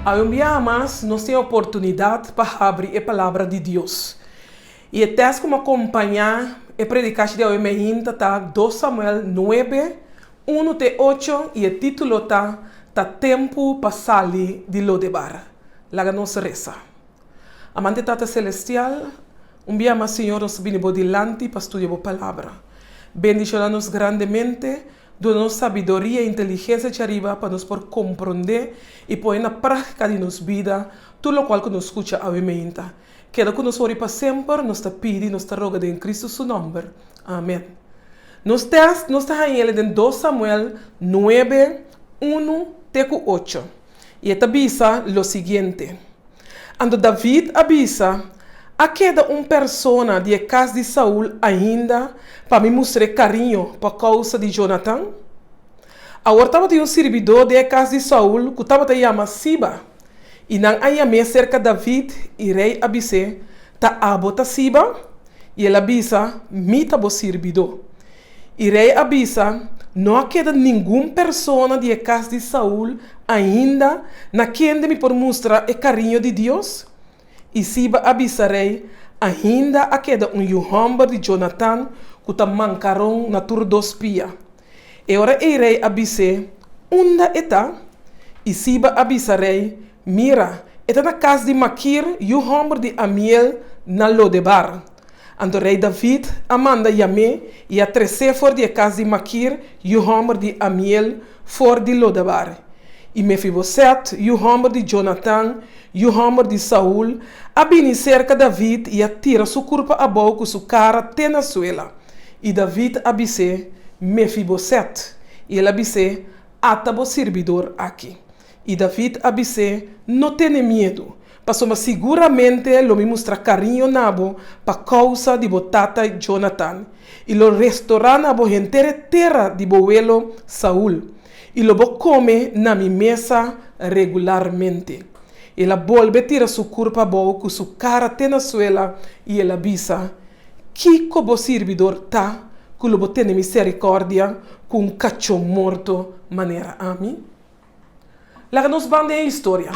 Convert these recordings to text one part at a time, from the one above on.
Awe un biaha mas nos tin e oportunidat pa habri e Palabra di Dios. I e tèst ku mi a kompañá e predikashi di awe meinta ta Dos Samuel nuebe, unu te ocho i e título ta Ta Tempu pa Sali di Lodebar. Laga nos resa. Amante Tata Selestial, un bia mas Señor nos ta bini bo dilanti pa studia bo Palabra. Bendiciona nos grandemente, duna nos sabidoria i inteligencia djariba pa nos por comprende i pone na practica di nos bida tur locual cu nos scucha awe meinta. Keda cu nos ori pa semper, nos ta pidi, nos ta roga den Cristo su nomber. Amen. Nos test nos ta hañ'el den Dos Samuel nuebe, unu te cu ocho. I e ta bisa lo siguiente, Anto David a bisa, A keda un persona di e kas di Saul ainda pa mi mustr'é kariño pa kousa di Jonatan? Awor tabatin un sirbidó den e kas di Saul ku tabata yama Siba, i nan a yam'é serka David, i rei a bis'é, Ta abo ta Siba? I el a bisa, Mi ta bo sirbidó. I rei a bisa, No a keda ningun persona di e kas di Saul ainda na kende mi por mustra e kariño di Dios? I Siba a bisa rei, Ainda a keda un yu hòmber di Jonatan ku ta mankaron na tur dos pia. E ora ei rei a bis'é, Unda e ta? I Siba a bisa rei, Mira, e ta na kas di Makir, yu hòmber di Amiel, na Lodebar. Anto rei David a manda yam'é i a tres'é for di e kas di Makir, yu hòmber di Amiel, for di Lodebar. I Mefibosèt, yu hòmber di Jonatan, yu hòmber di Saul, a bini serka David i a tira su kurpa abou ku su kara te na suela. I David a bis'é, Mefibosèt! I el a bis'é, Ata bo sirbidor aki. I David a bis'é, No tene miedu, pasobra siguramente lo mi mustra kariño na bo pa kousa di bo tata Jonatan, i lo restorá na bo henter e tera di bo welo Saul, i lo bo kome na mi mesa regularmente. El a bolbe tira su kurpa abou ku su kara te na suela, i el a bisa, Kiko bo sirbidor ta ku lo bo tene miserikòrdia ku un kachó morto manera ami? Laga nos ban den e historia.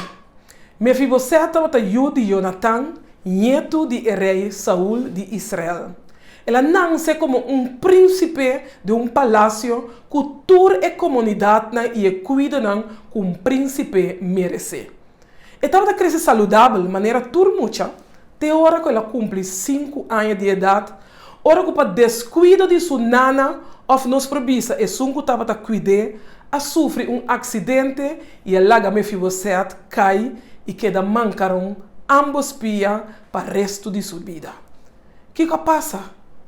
Mefiboset tabata yu di Jonatan, ñetu di e rei Saul di Israel. El a nanse komo un prínsipe den un palasio ku tur e komodidatnan i e kuidonan ku un prínsipe meresé. E tabata krese saludabel manera tur mucha te ora ku el a kumpli sinku aña di edat, ora ku pa deskuido di su nana òf nos por bisa esun ku tabata kuid'é a sufri un aksidente i a laga Mefiboset kai i keda mankaron ámbos pia pa restu di su bida. Kiko a pasa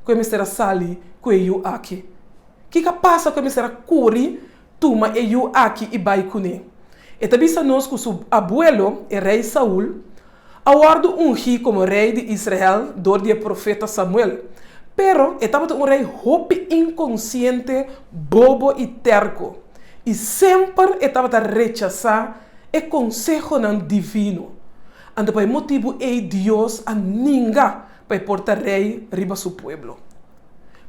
ku e mester a sali ku e yu aki? Kiko a pasa ku e mester a kuri Tuma e yu aki i bai kuné. E ta bisa nos ku su abuelo, e rei Saul, a wòrdu ungí komo rei di Israel dor di e profeta Samuel. Pero e tabata un rei hopi inkonsiente, bobo i tèrko, i semper e tabata rechasá e konsehonan divino. Anto pa e motibu ei Dios a ninga pa e por ta rei riba su pueblo.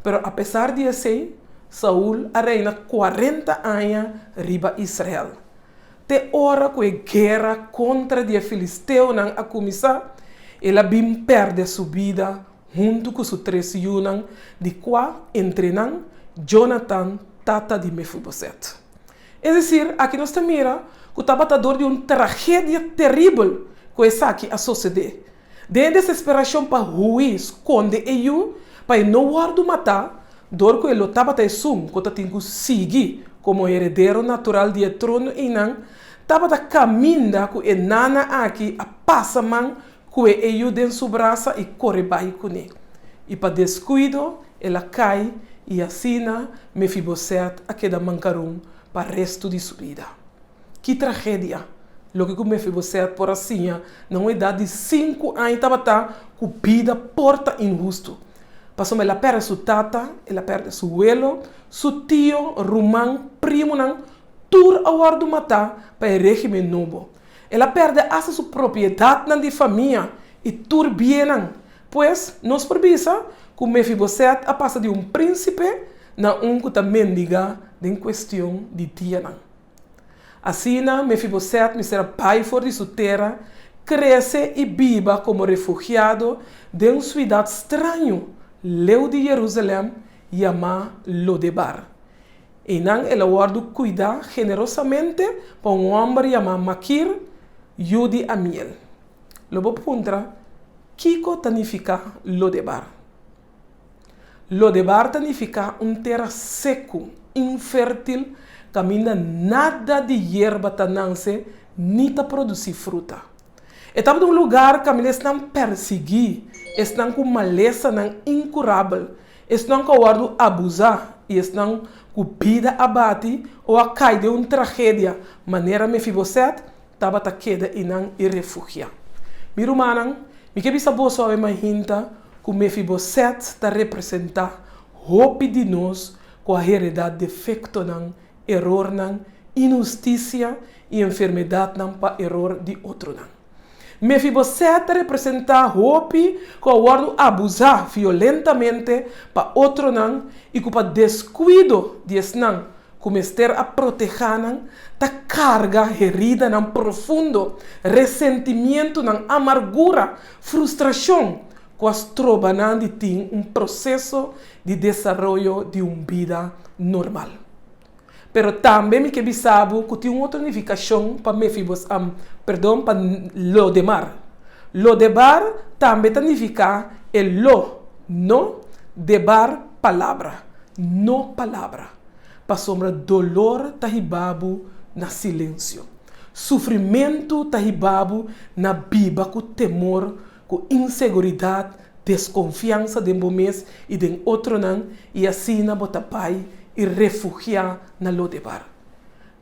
Pero apesar di esei, Saul a reina kuarenta aña riba Israel. Te ora ku e guera kontra di e filisteonan a kuminsá, el a bin pèrdè su bida huntu ku su tres yunan, di kua entre nan Jonatan, tata di Mefiboset. Es desir, aki nos ta mira ku tabata dor di un tragedia teribel ku esaki a sosedé. Den e desesperashon pa hui skonde e yu pa e no wòrdu matá, dor ku e lo tabata esun ku ta tin ku sigui komo heredero natural di e trono einan, tabata kaminda ku e nana aki a pasa man kue e yu den su brasa i kore bai kuné. I pa deskuido el a kai i asina Mefiboset a keda mankarun pa restu di su bida. Ki tragedia! Loke ku Mefiboset por a siña na un edat di sinku aña tabata ku bida por ta inhustu. Pasobra el a pèrdè su tata, el a pèrdè su welo, su tio, ruman, primonan, tur a wòrdu matá pa e régimen nobo. El a pèrdè asta su propiedatnan di famia i tur biennan. Pues, nos por bisa ku Mefiboset a pasa di un prínsipe na un ku ta mendigá den kuestion di dianan. Asina, Mefiboset mester a bai for di su tera, krese i biba komo refugiado den un suidat straño leu di Yerusalèm yamá Lodebar. Einan el a wòrdu kuidá generosamente pa un hòmber yamá Makir, yu di Amiel. Lo bo puntra, Kiko ta nifiká Lodebar? Lodebar ta nifiká un tera seku, infértil, kaminda nada di yerba ta nanse ni ta produsí fruta. E tabata un lugar kaminda esnan pèrsiguí, esnan ku malesanan inkurabel, esnan ku a wòrdu abuzá i esnan ku bida a bati o a kai den un tragedia manera Mefiboset, tabata keda einan i refugiá. Mi rumannan, mi ke bisa boso awe mainta ku Mefiboset ta representá hopi di nos ku a heredá defektonan, erornan, inhustisia i enfermedatnan pa eror di otronan. Mefiboset ta representá hopi ku a wòrdu abuzá violentamente pa otronan i ku pa deskuido di esnan ku mester a protehá nan, ta karga heridanan profundo, resentimientunan, amargura, frustrashon, ku a stroba nan di tin un proseso di desaroyo di un bida normal. Pero tambe mi ke bisa bo ku tin un otro nifikashon pa Mefibos, perdon, pa Lodemar. Lodebar tambe ta nifiká e lo, no, debar, palabra, no palabra. Pasobra dolor ta hiba bo na silensio. Sufrimentu ta hiba bo na biba ku temor, ku inseguridat, deskonfiansa den bo mes i den otronan, i asina bo ta bai i refugiá na Lodebar.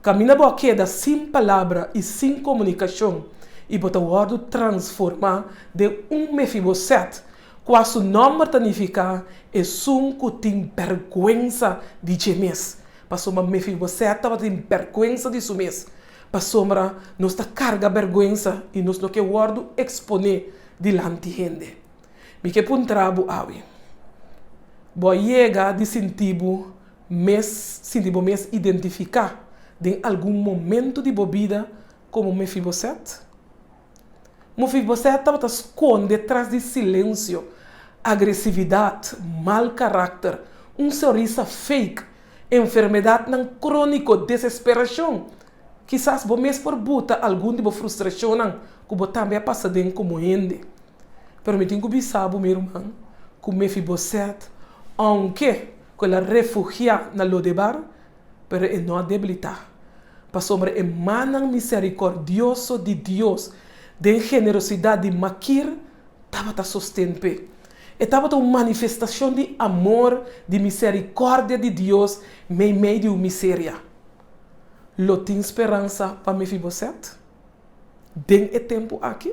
Kaminda bo a keda sin palabra i sin komunikashon, i bo ta wòrdu transformá den un Mefiboset, Kua su nòmber ta nifiká Esun ku tin bèrgwensa di dje mes. Pasobra Mefiboset tabatin bèrgwensa di su mes. Pasobra nos ta karga bèrgwensa i nos no ke wòrdu eksponé dilanti hende. Mi ke puntra bo awe, Bo a yega di sinti bo mes sinti bo mes identifiká den algun momentu di bo bida komo Mefiboset? Mefiboset tabata skonde tras di silensio, agresividat, mal karakter, un sonrisa fake, enfermedatnan króniko, desesperashon. Kisas bo mes por buta algun di bo frustrashonnan ku bo tambe a pasa den komo hende. Pero mi tin ku bisa bo, mi ruman, ku Mefiboset, ounke ku el a refugiá na Lodebar, pero e no a debilitá, pasobra e mannan miserikòrdioso di Dios den generosidat di Makir tabata sosten p'e. E tabata un manifestashon di amor, di miserikòrdia di Dios meimei di un miseria. Lo tin speransa pa Mefiboset den e tempu aki?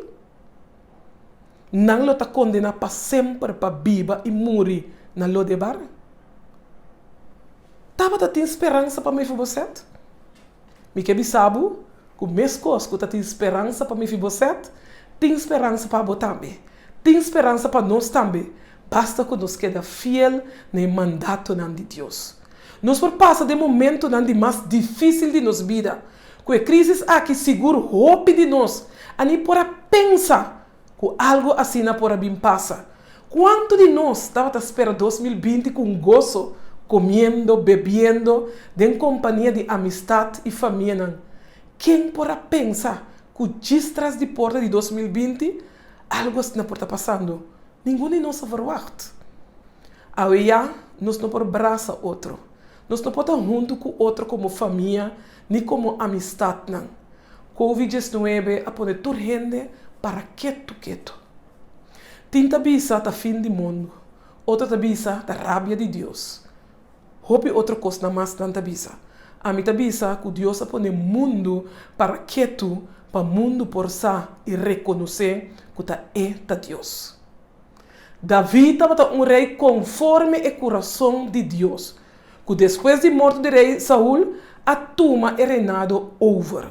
Nan lo ta kondená pa semper pa biba i muri na Lodebar? Tabata tin speransa pa Mefiboset? Mi ke bisa bo ku meskos ku ta tin speransa pa Mefiboset, tin speransa pa bo tambe. Tin speransa pa nos tambe, basta ku nos keda fiel na e mandatonan di Dios. Nos por pasa den momentonan di mas difísil di nos bida. Ku e krísis aki sigur hopi di nos a ni por a pensa Ku algu asina por a bin pasa? Kuantu di nos tabata spera 2020 ku un goso, komiendo, bebiendo, den kompania di amistat i famianan? Ken por a pensa ku djis tras di porta di 2020 algu asina por ta pasando? Ningun di nos a verwagt. Awe ya nos no por brasa otro. Nos no por ta huntu ku otro komo famia ni komo amistatnan. Covid 19 a pone tur hende para ketu ketu. Tin ta bisa ta fin di mundu, otro ta bisa ta rabia di Dios. Hopi otro kosnan mas nan ta bisa. Ami ta bisa ku Dios a pone mundu para ketu pa mundu por sa i rekonosé ku ta E ta Dios. David tabata un rei konforme e kurason di Dios, ku despues di morto di rei Saul a tuma e reinado over.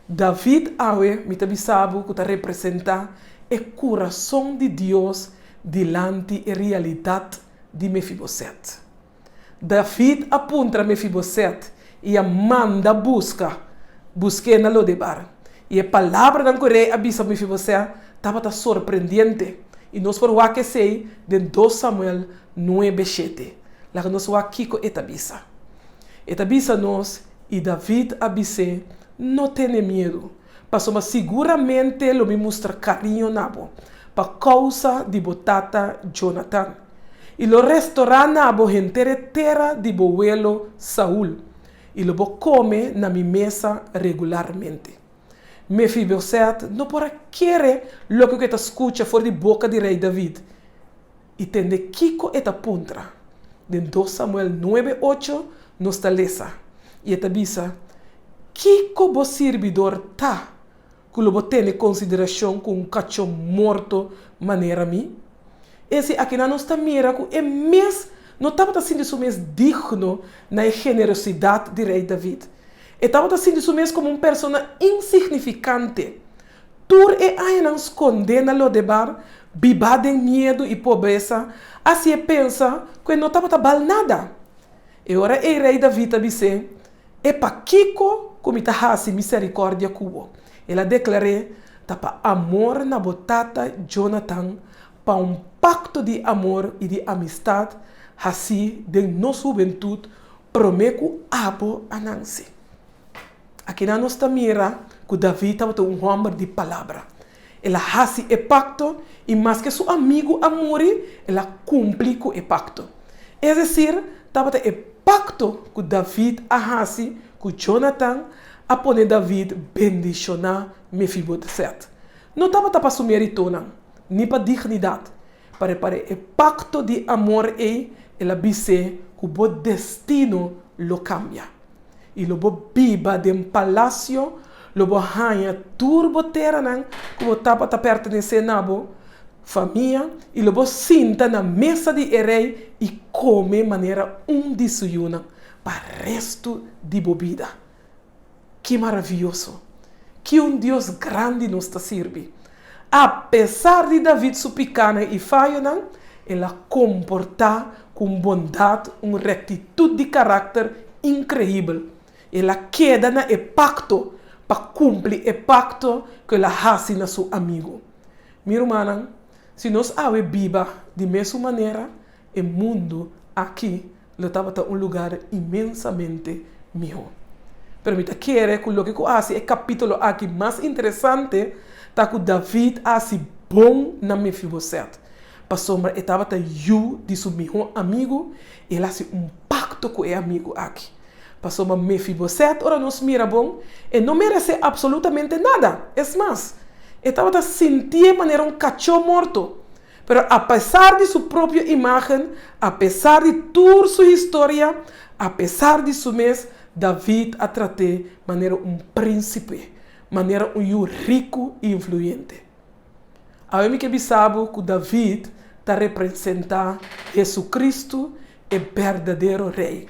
David awe mi ta bisa bo ku ta representá e kurason di Dios dilanti e realidat di Mefiboset. David a puntra Mefiboset i a manda buska. Busk'é na Lodebar. I e palabranan ku rei a bisa Mefibosèt tabata sorprendiente, i nos por wak esei den dos Samuel nuebe shete. Laga nos wak kiko e ta bisa. E ta bisa nos, I David a bis'é, No tene miedu, pasobra siguramente lo mi mustra kariño na bo pa kousa di bo tata Jonatan, i lo restorá na bo henter e tera di bo welo Saul, i lo bo kome na mi mesa regularmente. Mefibosèt no por a kere loke ku e ta skucha for di boka di rei David i tende kiko e ta puntra. Den dos Samuel nuebe ocho nos ta lesa, i e ta bisa, Kiko bo sirbidor ta ku lo bo tene konsiderashon ku un kachó morto manera mi? Esi akinan nos ta mira ku e mes no tabata sinti su mes digno na e generosidat di Rei David. E tabata sinti su mes komo un persona insignifikante. Tur e añanan skondé na Lodebar, bibá den miedu i pobresa, hasié pensa ku e no tabata bal nada. E ora ei Rei David a bis'é, E pakiko ku mi ta hasi miserikòrdia ku bo? El a deklar'é, Ta pa amor na bo tata Jonatan, pa un pakto di amor i di amistat hasí den nos hubentut promé ku abo a nanse. Akinan nos ta mira ku David tabata un hòmber di palabra. El a hasi e pakto i maske su amigu a muri, el a kumpli ku e pakto. Es desir, tabata e pakto ku David a hasi ku Jonatan a pone David bendishoná Mefibosèt. No tabata pa su méritonan, ni pa dignidat. Pare pare e pakto di amor ei, el a bis'é ku bo destino lo kambia. I lo bo biba den palasio, lo bo haña tur bo teranan ku bo tabata pertenesé na bo famia, i lo bo sinta na mesa di e rei i kome manera un di su yunan pa restu di bo bida. Ki maravioso! Ki un Dios grandi nos ta sirbi! Apesar di David su pikánan i fayonan, el a komportá ku un bondat, un rektitut di karakter inkreibel. El a keda na e pakto pa kumpli e pakto ku el a hasi na su amigu. Mi rumannan, si nos awe biba di mesun manera, e mundu aki lo tabata un lugar inmensamente mihó. Pero mi ta kere ku loke ku a hasi e kapítulo aki mas interesante ta ku David a hasi bon na Mefibosèt, pasobra e tabata yu di su mihó amigu i el a hasi un pakto ku e amigu aki. Pasobra Mefibosèt, ora nos mira bon, e no meresé apsolutamente nada. Es mas, e tabata sintié manera un kachó morto. Pero apesar di su propio imágen, apesar di tur su historia, apesar di su mes, David a trat'é manera un prínsipe, manera un yu riku i influyente. Awe mi ke bisa bo ku David ta representá Hesukristu, e berdadero Rei,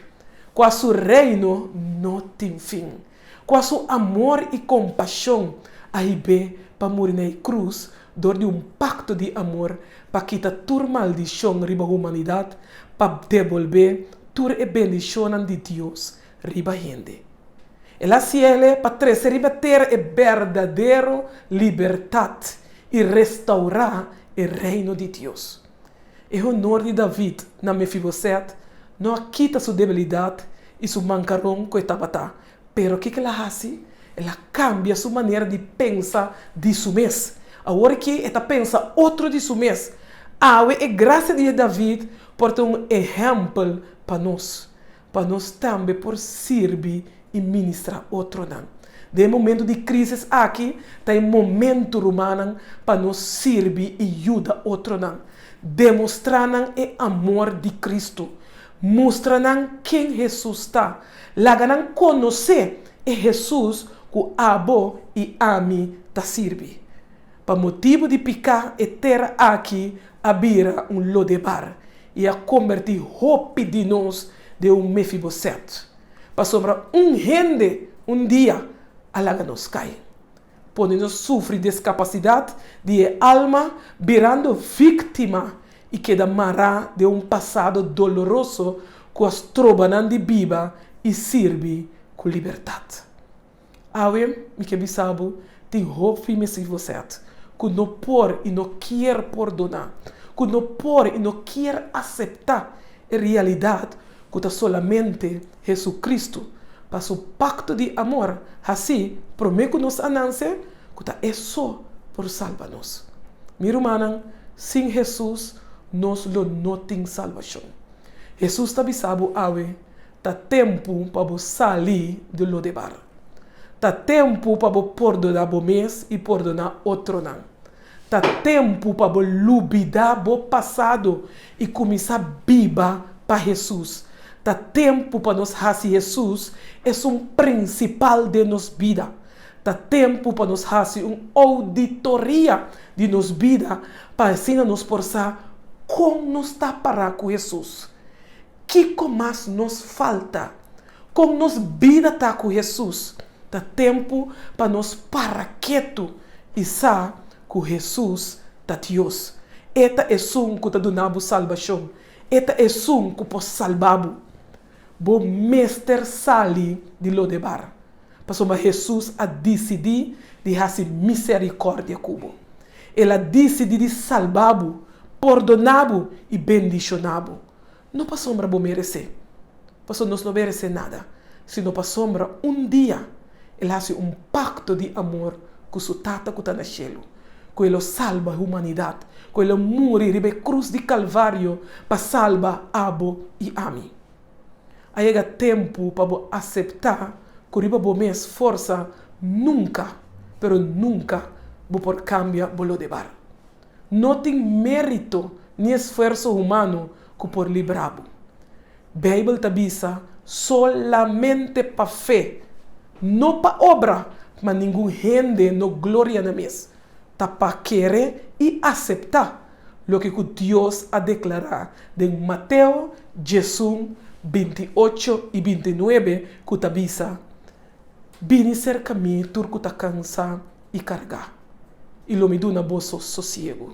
kua su reino no tin fin. Kua su amor i kompashon a hib'é pa muri na e krus dor di un pakto di amor pa kita tur maldishon riba humanidat pa debolbé tur e bendishonnan di Dios riba hende. El a hasiele pa trese riba tera e berdadero libertat i restourá e reino di Dios. E honor di David na Mefibosèt no a kita su debilidat i su mankaron ku e tabata, pero kiko el a hasi? El a kambia su manera di pensa di su mes. Awor aki e ta pensa otro di su mes. Awe e grasia di David por ta un ehèmpel pa nos, pa nos tambe por sirbi i ministrá otronan. Den e momentu di krísis aki ta e momentu, rumannan, pa nos sirbi i yuda otronan. Demostrá nan e amor di Kristu. Mustra nan ken Hesus ta. Laga nan konosé e Hesus ku abo i ami ta sirbi. Pa motibu di piká e tera aki a bira un lodebar i a kombertí hopi di nos den un Mefibosèt. Pasobra un hende un dia a laga nos kai, pone nos sufri deskapasidat di e alma birando víktima i keda mará den un pasado doloroso ku a stroba nan di biba i sirbi ku libertat. Awe mi ke bisa bo, tin hopi Mesiboset ku no por i no kier pordoná, ku no por i no kier aseptá e realidat ku ta solamente Hesu-Kristu, pa su pakto di amor hasí promé ku nos a nanse, ku ta e so por salba nos. Mi rumannan, sin Hesus nos lo no tin salbashon. Hesus ta bisa bo awe, Ta tempu pa bo sali di Lodebar. Ta tempu pa bo pordoná bo mes i pordoná otronan. Ta tempu pa bo lubidá bo pasado i kuminsá biba pa Hesus. Ta tempu pa nos hasi Hesus esun prinsipal den nos bida. Ta tempu pa nos hasi un ouditoria di nos bida pa asina nos por sa kon nos ta pará ku Hesus. Kiko mas nos falta? Kon nos bida ta ku Hesus? Ta tempu pa nos para ketu i sa ku Hesus ta Dios. E ta esun ku ta duna bo salbashon. E ta esun ku por salba bo. Bo mester sali di Lodebar, pasobra Hesus a disidí di hasi miserikòrdia ku bo. El a disidí di salba bo, pordoná bo i bendishoná bo. No pasobra bo meresé, pasobra nos no meresé nada, sino pasobra un dia el hasi un pakto di amor ku su Tata ku ta na shelu, ku e lo salba humanidat, ku e lo muri riba e krus di Kalvario pa salba abo i ami. A yega tempu pa bo aseptá ku riba bo mes forsa nunka, pero nunka bo por kambia bo lodebar. No tin mérito ni esfuerso humano ku por libra bo. Beibel ta bisa, Solamente pa fe, no pa obra, ma ningun hende no gloria na mes. Ta pa kere i aseptá loke ku Dios a deklará den Mateo 11, 28 i 29 ku ta bisa, Bini serka mi tur ku ta kansá i kargá, i lo mi duna boso sosiegu.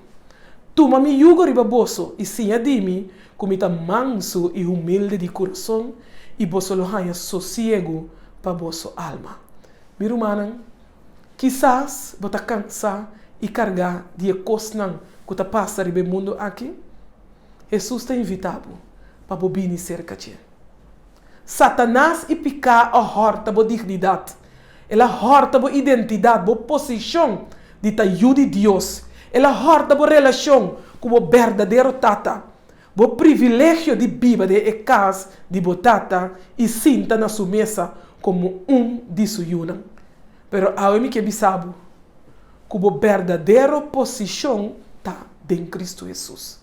Tuma mi yugo riba boso i siña di mi, ku mi ta mansu i humilde di kurason, i boso lo haña sosiegu pa boso alma. Mi rumannan, kisas bo ta kansá i kargá di e kosnan ku ta pasa riba e mundu aki. Hesus ta invitá bo pa bo bini serka dje. Satanas i piká a hòrta bo dignidat. El a hòrta bo identidat, bo posishon di ta yu di Dios. El a hòrta bo relashon ku bo berdadero Tata, bo privilegio di biba den e kas di bo Tata i sinta na su mesa komo un di su yunan. Pero awe mi ke bisa bo ku bo berdadero posishon ta den Kristu Hesus,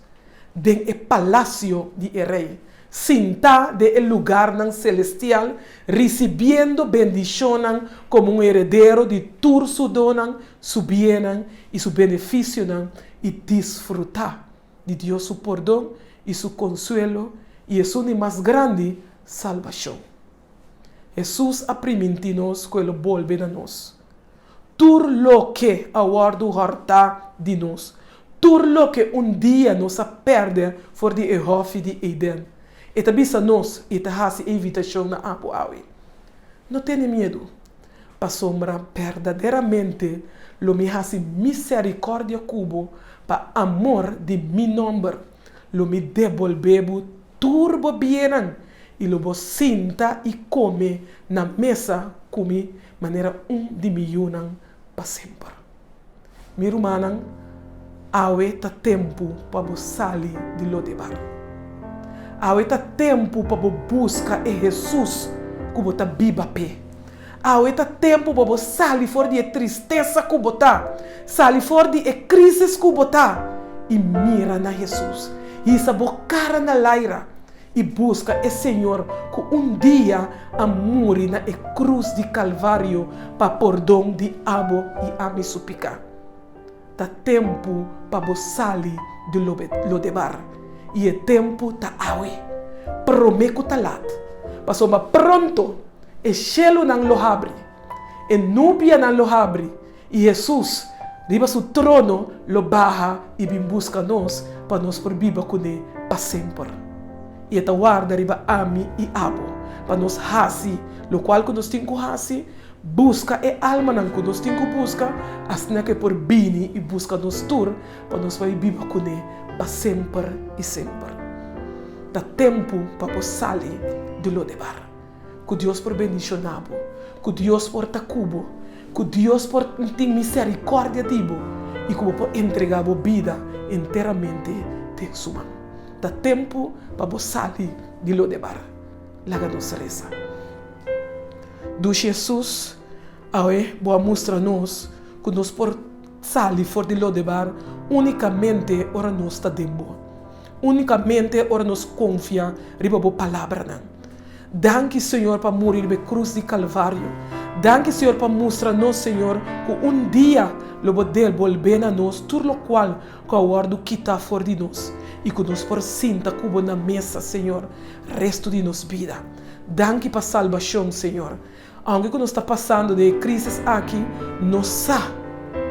den e palasio di e Rei. Sintá den e lugarnan selestial, risibiendo bendishonnan komo un heredero di tur su donnan, su biennan i su benefisionan, i disfrutá di Dios su pordon i su konsuelo i esun di mas grandi, salbashon. Hesus a primintí nos ku e lo bolbe na nos. Tur loke a wòrdu hòrtá di nos, tur loke un dia nos a pèrdè for di e hòfi di Eden, e ta bisa nos i e ta hasi e invitashon na abo awe, No tene miedu, pasobra berdaderamente lo mi hasi miserikòrdia ku bo pa amor di mi nòmber, lo mi debolbé bo tur bo biennan i lo bo sinta i kome na mesa ku mi manera un di mi yunan pa semper. Mi rumannan, awe ta tempu pa bo sali di Lodebar. Awe ta tempu pa bo buska e Hesus ku bo ta biba p'e. Awe ta tempu pa bo sali for di e tristesa ku bo ta, sali for di e krisis ku bo ta i mira na Hesus. Hisa bo kara na laira i buska e Señor ku un dia a muri na e krus di Kalvario pa pordon di abo i ami su piká. Ta tempu pa bo sali di Lodebar, i e tempu ta awe, promé ku ta lat, pasobra pronto e shelunan lo habri, e nubianan lo habri, I Hesus, riba su trono, lo baha i bin buska nos pa nos por biba kuné pa semper. I e ta warda riba ami i abo pa nos hasi lokual ku nos tin ku hasi. Buska e almanan ku nos tin ku buska, asina ku e por bini i buska nos tur pa nos bai biba kuné pa semper i semper. Ta tempu pa bo sali di Lodebar. Ku Dios por bendishoná bo, ku Dios por ta ku bo, ku Dios por tin miserikòrdia di bo i ku bo por entregá bo bida enteramente den su man. Ta tempu pa bo sali di Lodebar. Laga nos resa. Dushi Hesus, awe bo a mustra nos ku nos por sali for di Lodebar únikamente ora nos ta den bo, únikamente ora nos konfia riba bo palabranan. Danki, Señor, pa muri riba e krus di Kalvario. Danki, Señor, pa mustra nos, Señor, ku un dia lo bo debolbé na nos tur lokual ku a wòrdu kitá for di nos i ku nos por sinta ku bo na mesa, Señor, restu di nos bida. Danki pa salbashon, Señor. Aunke ku nos ta pasando den e krísis aki, nos sa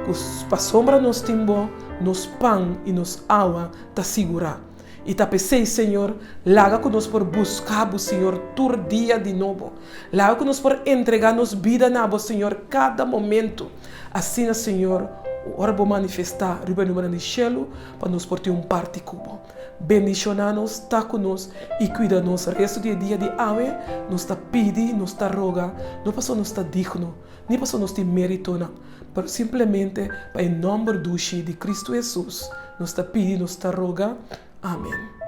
ku pasobra nos tin bo, nos pan i nos awa ta sigurá. I ta p'esei, Señor, laga ku nos por buska bo, Señor, tur dia di nobo. Laga ku nos por entregá nos bida na bo, Señor, kada momentu. Asina, Señor, ora bo manifestá riba e nubenan di shelu, pa nos por tin un parti ku bo. Bendishoná nos, ta ku nos i kuida nos restu di e dia di awe. Nos ta pidi, nos ta roga, no pasobra nos ta digno, ni pasobra nos tin méritonan, pero simplemente pa e nòmber dushi di Kristu Hesus nos ta pidi, nos ta roga. Amen.